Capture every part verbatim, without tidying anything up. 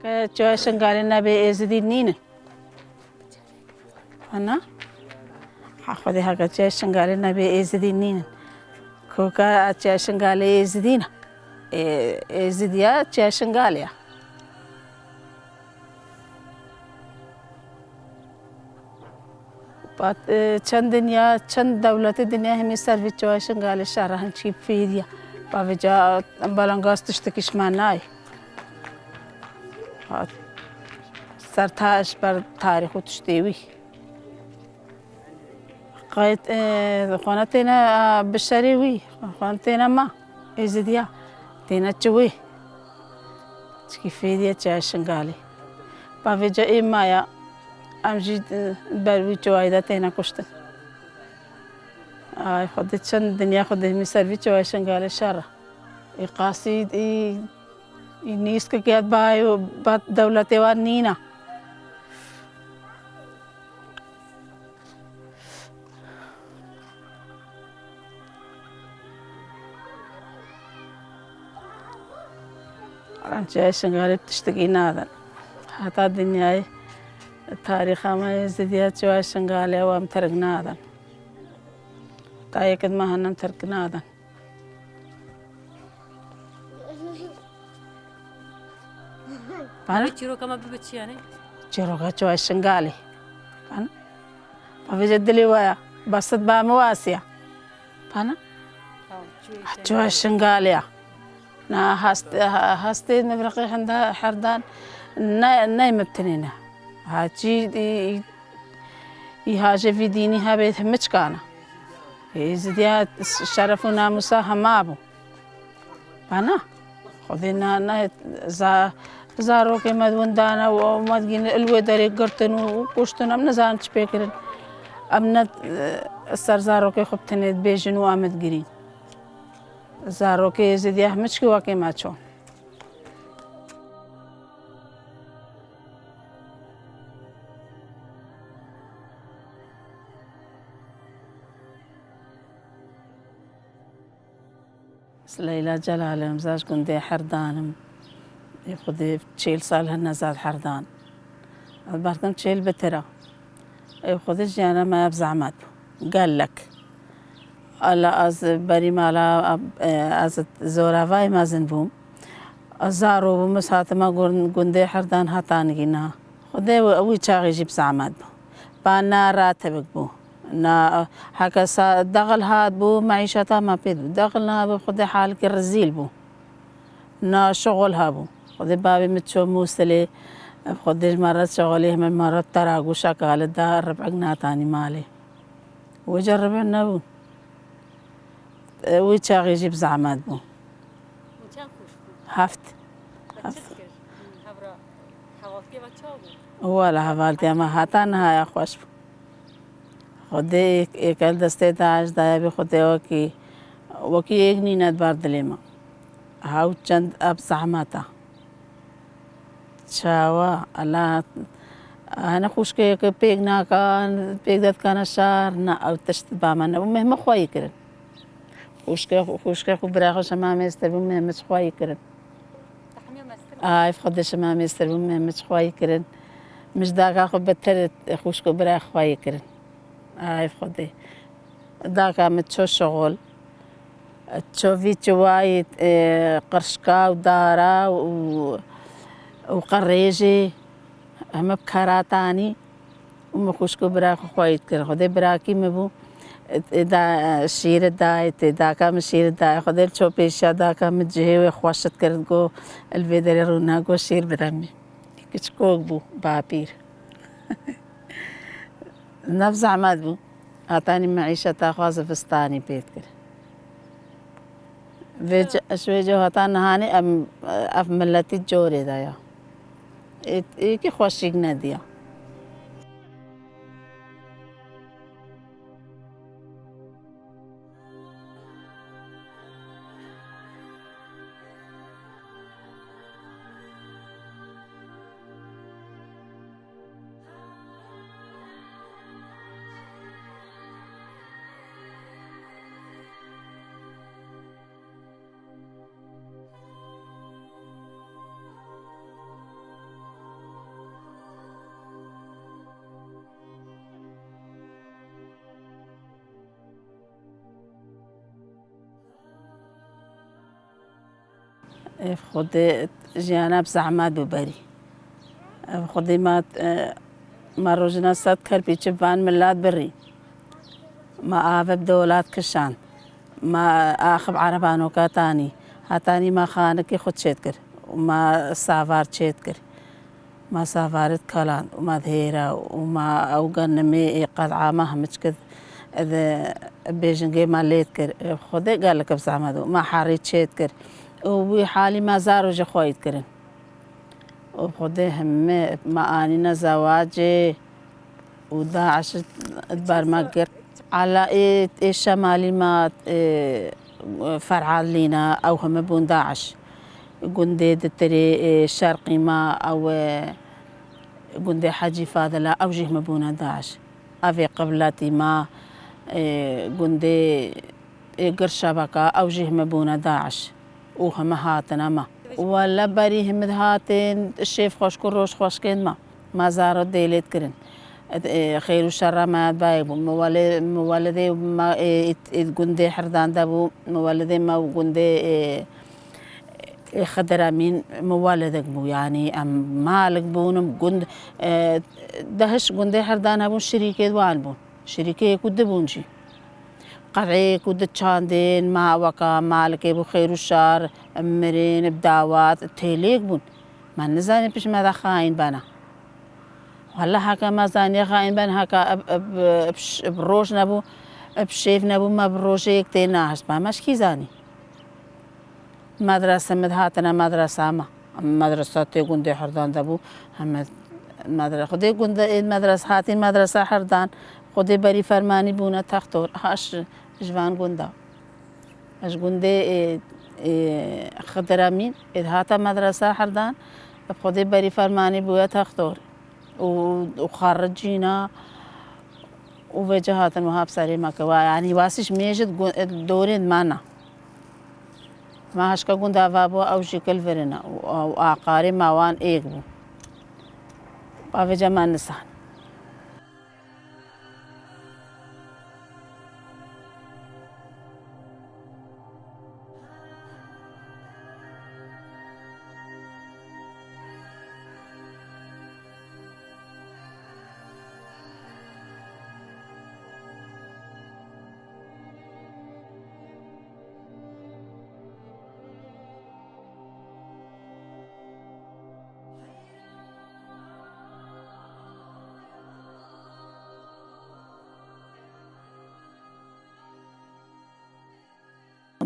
Ke çawa Şingalê nebê êzidî nînin. Ana? Ha, Xwedê heke çawa Şingalê nebê êzidî nînin. Koka çawa Şingalê êzidî ne. Ê, êzidiya çawa Şingalê ya. Pat, e, çend dinya, çend dewletê dinya hemî ser vî çawa Şingalê şer e, hin çî fêdiya. Bavêca belengaz tiştekî ji me nayê. Hat ser ta ji ber tarîx û tiştê wî. Qayt, e, xwe ne têne, e, bi şerê wî, xwe ne têne ma. Êzidiya. Têne çi wê. Çikî fêdiye çawa Şingalê. Bavêca ê maya, em jî, e, ber wî çawayî de têne kuştin. Ay, Xwedê çend dinya Xwedê hemî ser vî çawa Şingalê şer e. Ê qasî, ê, ê nîskek ya bayê û bat dewletê wan nîna. Em çawa Şingalê tiştekî nadin. Heta dinyayê tarîxa me yê zidiya çawa Şingalê û em terk nadin. Ta yekit me henem terk nadin. Bana? Çîroka me bibe çi yani? Çîroka çawa Şingalê. Bana? Bavêca dilê we ya. Basit ba min wasiya. Bana? Tamam, çiyo işte. Çawa Şingalê ya. Na hast, ha-, hastê nivriqê henda herdan ne, ne mimtinê ne. Ha çî, î, î hajê vî dînî hebê himiçkana. Ê zidiya şeref û namûsa hema bû. Bana, Xwedê na, na, za-, zarokê me di winda ne û ew me digîne li wê derê girtin û kuştin, em nizanin çi pê kirin. Em ne, e, ser zarokê xwe bi tenê dibêjin û em digirîn. Zarokê Êzidiya hemiçkî wekê me çûn. Ez Leyla Celal im, ez ji gundê Herdan im. Ê Xwedê çêl sal hene ez di Herdan. Ez berdim çêl bitira. Ê Xwedê jiyana me bi zehmet bû. Gelek. Ala ez berî mala, e, ez zoravayê mezin bûm. Ez zaro bûm, ez hatime gun-, gundê Herdan heta nigî niha. Xwedê wî, wî çaxî jî bi zehmet bû. Ba ne ratibik bû. Na, heke sa dexil hat bû, meîşeta me pê dibû. Dexil nehat bû, Xwedê halkî rezîl bû. Na şixul hebû. Xwedê bavê min çû Mûsilê, Xwedê ji me re şixulê heme me re tera goşa kale da, ribek natanî malê. Wê ca ribek nebûn. Wî çaxî jî bi zehmet bû. Hûn çend xweş bûn? Heft. Te çi dikir? Hevra hevaltiya me çawa bû? Wala hevaltiya me heta niha ya xweş bû. Xwedê êk, êk el destê DAIŞ daye bî, Xwedê wekî, wekî êk nîne di ber dilê me. Hew çend eb zehmet e. Çawa? Ela, hene xwişkê ke pêk nakan, pêk de dikane şar, na, ew tişt ba me nebû, me heme xweyî kirin. Xwişkê, xwişkê xwe, bira xwe şema mêstir bû, me heme xweyî kirin. Ay, Xwedê şema mêstir bû, me heme xweyî kirin. Mij daka xwe betir xwişk û bira xweyî kirin. Ay, Xwedê. Daka min ço şixul. Ço vî çiwayî, e, qirşka û dara û, û qirêjê heme bi karatanî û min xwişk û bira xwe xweyî dikir. Xwedê birakî min bû, e, da, şîri dayê tê, daka min şîri dayê. Xwedê li ço pêşiya daka min cihê wê xweş dikir, go li vê derê rûna, go şîr bide min. Kiçikok bû, bapîr. Nav zehmet bû. Hatanî meîşeta xwe zivistanî pê dikir. Vê ce-, ji vê cihata nihanî em, ev miletî corê de ya. Ê, êkî xweşik nediya. Ev Xwedê jiyana bi zehmet bû berî. Ev Xwedê ma, e, ma rojina sed kerpî çi van milat birî. Ma ave bi dolat kişand. Ma axib erebanoka tanî. Hatanî ma xanikê xwe çêt kir. Ma savar çêt kir. Ma savarit kaland û ma dihêra û ma ew ganimê ê qed'a ma himiçkid di bêjingê ma lêt kir. Xwedê gelek bi zehmet û ma herî çêt kir. Û wî halî ma zaro ji xwe yî kirin. Û Xwedê heme ma anîne zewacê û DAIŞ di ber me girt. Ela ê, ê şemalî ma, ê, Ferhadlîna, ew heme bûn DAIŞ. Gundê ditirê, ê, şerqî ma, ew, ê, gundê Hecî Fadila, ew jî heme bûne DAIŞ. Ev ê qibletî ma, ê, gundê, ê, Girşebeka, ew jî heme bûne DAIŞ. Û heme hatine ma. Wele berî heme dihatin, şêv xweşk û roj xweşkên ma. Ma zaro dêlêt kirin. Ed, e, xêr û şerra me yad bayê bû. Miwelê-, miwelidê me, e, ê, ê gundê Hirdan de bû. Miwelidê me û gundê, e, e, Xidir Emîn miwelidek bû. Yanî em malik bûn, em gund, e, dehiş gundê Hirdan hebûn, şirîkê wan bûn. Şirîkeyê ku dibûn jî. Qereyê ku diçandên, ma weka malikê bû xêr û şer, em mirên, bi dawat, têlêk bûn. Me nizanî pişt me de xayîn bena. Wele heke me zaniye xayîn ben, heke eb, eb, eb, eb roj nebû, eb şêv nebû, me bi rojê yek tê nahişt. Me, me ji kî zanî? Medrese, me dihatine medresa me. Medresa tê gundê Hirdan de bû. Heme medre-, Xwedê gundê ê medrese, hatîn medresa Hirdan. Xwedê berî fermanî bûne textor. Ha ji, ji van gunda. Ji gundê ê, ê Xidir Emîn, ê dihata medresa Hirdan, bi Xwedê berî fermanî bûye textor. Û, û xaricîna, û vêca hatin wiha bi serê me kewa. Yanî wasî ji mêjid gu-, dorên me ne. Me hişka gunda va bû, ew jî kilvirine. Û, û aqarê me wan êk bû. Ba vêca me nisan.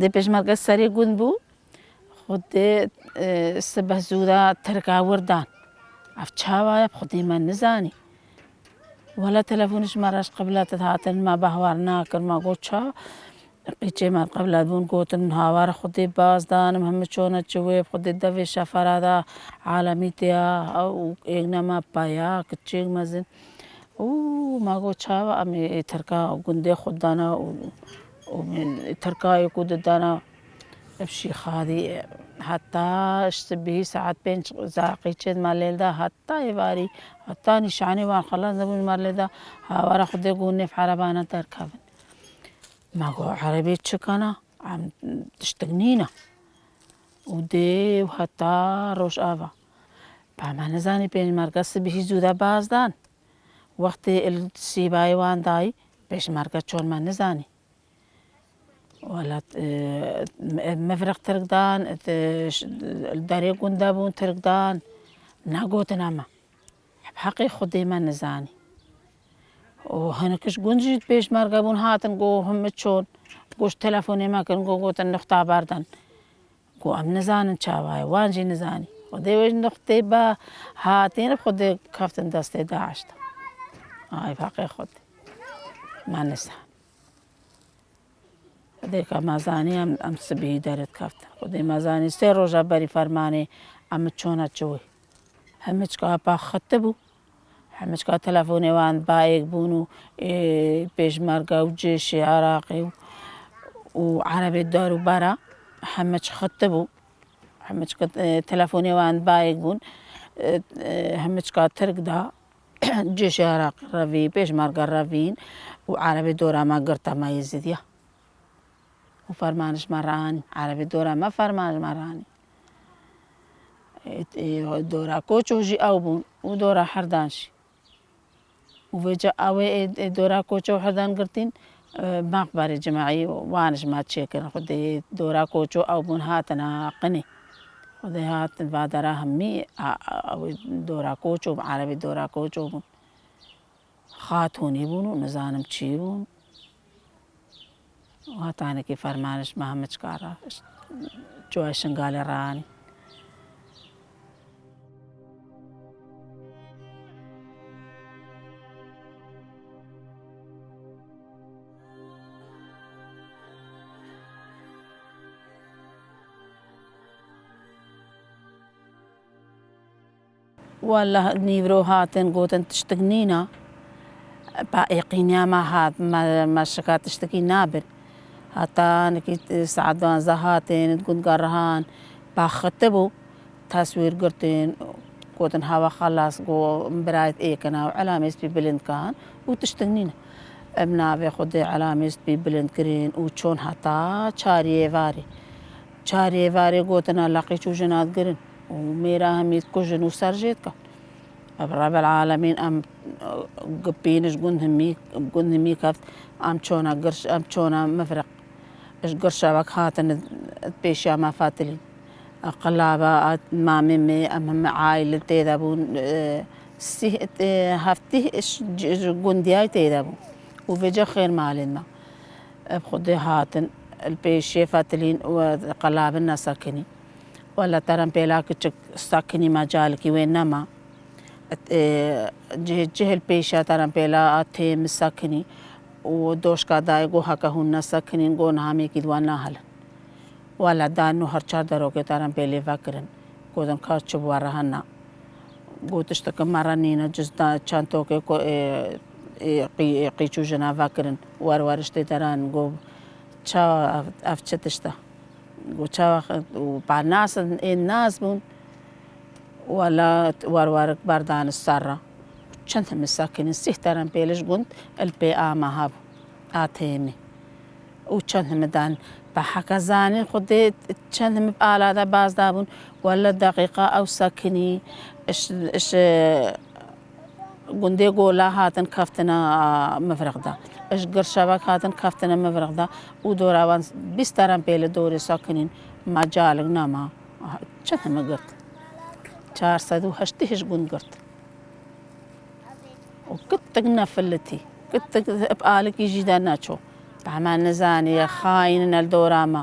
Dê pêşmerge serê gund bû. Xwedê, e, sibeh zû de terka wir dan. Ev çawa ye? Xwedê me nizanî. Wele telefonî ji me re ji qiblet dihatin, me behwar nakir, me got, ça? Qîçê me qiblet bûn, gotin, hawar Xwedê baz danim, hemî çone çi wê, Xwedê devê şefera de alemî tê ya, ew êk nema peya, kiçêk mezin. Û me got, çawa em ê terka gundê xwe dana û, û ê terkayê ku didana, ev şîxadî, heta sibihî saet pênc zarqî çêd me lêl da, heta êvarî, heta nîşanî wan xelas nebûn me lêl da, hawara Xwedê ku nêv erebana derkevin. Me got, erebê çi kana? Em tiştik nîne. Û dê û heta rojava. Ba me nizanî pêşmerge sibihî zû de baz dan. Wextê il sîbayê wan dayî, pêşmerge çon me nizanî. Wela, e, me-, mevriq tirk dan, e, ş-, li derê gund de bûn tirk dan. Negotina me. Bi heqê Xwedê me nizanî. Û hinek ji gund jî pêşmerge bûn hatin, got hûn min çon. Got ji telefonê me kirin, got, gotin nixta berdan. Got em nizanin çawa ye, wan jî nizanî. Xwedê wê ji nixtê be hatîn, Xwedê keftin destê DAIŞ de. Ay bi heqê Xwedê. Me nizan. Xwedê ka me zanî em, em sibihî derdikeftin. Xwedê me zanî sê roja berî fermanê em çona çi wê. Hemiçka pa xitibû. Hemiçka telefonê wan bayek bûn û, ê, pêşmerge û cêşê Iraqê û, û erebê dar û bera hemiç xitibû. Hemiçka, e, telefonê wan bayek bûn. E, e, hemiçka tirk da. Cêşê Iraqê revî, pêşmerge revîn û erebê dora me girta me Êzidiya. Û ferman ji me re anî. Erebê dora me ferman ji me re anî. Ê, ê, dora Koço jî ew bûn û dora Herdan jî. Û vêca ew ê, ê, ê dora Koço û Herdan girtîn, e, mexberê cimaî wan ji me çêkirin. Xwedê dora Koço ew bûn hatina qinê. Xwedê hatin va dera hemî, a, a, ew ê dora Koço bûn, erebê dora Koço bûn. Xatûnî bûn û nizanim çî bûn. Û hetanekî fermanê ji me heme çika re, çoya Şingalê ranî. Wele nîvro hatin gotin tiştik nîna. Pa êqîniya me hat, me, me şika tiştikî nabir. Heta nikî saet duwazdeh hatin, gund gerihan, pa xitibû, teswîr girtin, gotin hewa xelas, go birayet êkina û elamê spî bilind kan û tiştik nîne. Em navê Xwedê elamê spî bilind kirin û çon heta çariyê varê. Çariyê varê gotina leqî çû jina digirin û mêra hemî dikujin û ser jê dikin. Ev Rebel Alemîn em, e, gipîn ji gund himî, gund himî keft, em çona girş, em çona mifriq. Ji girşa wek hatin pêşiya me fetilîn. Qilaba a mamê me, em heme aîle tê de bûn, e, sîh, e, heftî ji, ji gundiyay tê de bûn. Û vêca xêr malên me. Ev Xwedê hatin, li pêşê fetilîn û qelabin nesekinî. Wele terempêla kiçik sekinî mecalikî wê nema. E, cih-, cihil pêşiya terempêla a tê min sekinî û doşka dayê go heke hûn nesekinîn, go niha mêkî di wan nahelin. Wele da nû her çar derokê terempêlê vekirin. Gotin ka çi bi we re hena. Got tişteke me re nîne, cizda çentokê ku, ê, ê, qî-, ê, qîç û jina vekirin. Wer wer ji tê deran, got, "Çawa ev, ev çi tişt e?" Got, "Çawa xe-," û pa nas in, ên nas bûn. Wela wer wer berdan ser re. Çend himi sekinîn, sîh terempêlê ji gund li pê a me hebû. A têmî. Û çend himi dan. Bi heke zanîn Xwedê çend himi bi ala de baz dabûn. Wele deqîqa ew sekinî, iş, iş, gundê gola hatin keftine, a, mifriq de. Iş girşevek hatin keftine mifriq de. Û dora wan bîst terempêlê dorê sekinîn. Mecalik nema. Çend himi girt? Çar sed û heştî ji gund girt. Û kitik nefilitî, kitik bi alikî jî de neço. Tahma nizanî, xayîn in li dora me.